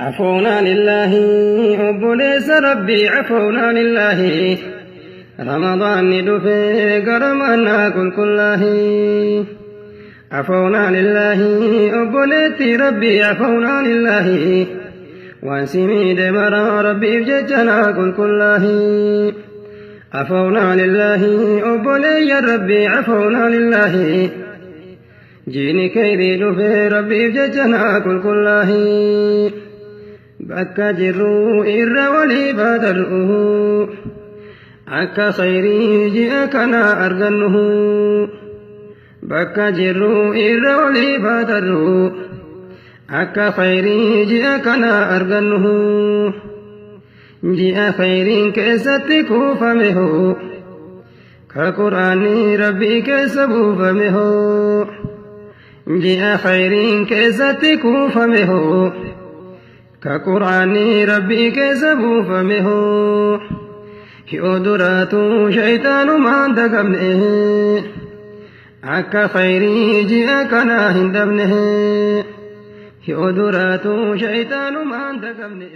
Afoonaa lillaahi obboleessa rabbii afoonaa lillaahi ramadaanni dhufee gara mannaa qulqullaahi. Afoonaa lillaahi obboleetti rabbii afoonaa lillaahi waan si miidhe maraa rabbiif jecha naa qulqullaahi. Afoonaa lillaahi obboleeyyan rabbii afoonaa lillaahi. Jiini kheyrii dhufee rabbiif jecha naa qulqullaahi. Bakka jirru irra waliif haa tar'u. Akka kheyrii ji'a kana argannu. Bakka jirru irra waliif haa tar'u. Akka kheyrii ji'a kana argannu. Ji'a kheyriin keessatti kuufame hoo. Ka qur'aanni rabbii keessa buufame hoo. Ji'a khayriin keessatti kuufame hoo. Ka qur'aanni rabbii keessa buufame hoo. Yoo duraatu shayxaanumaan dagamne. Akka khayrii ji'a kanaa hin dhabne. Yoo duraatu shayxaanumaan dagamne.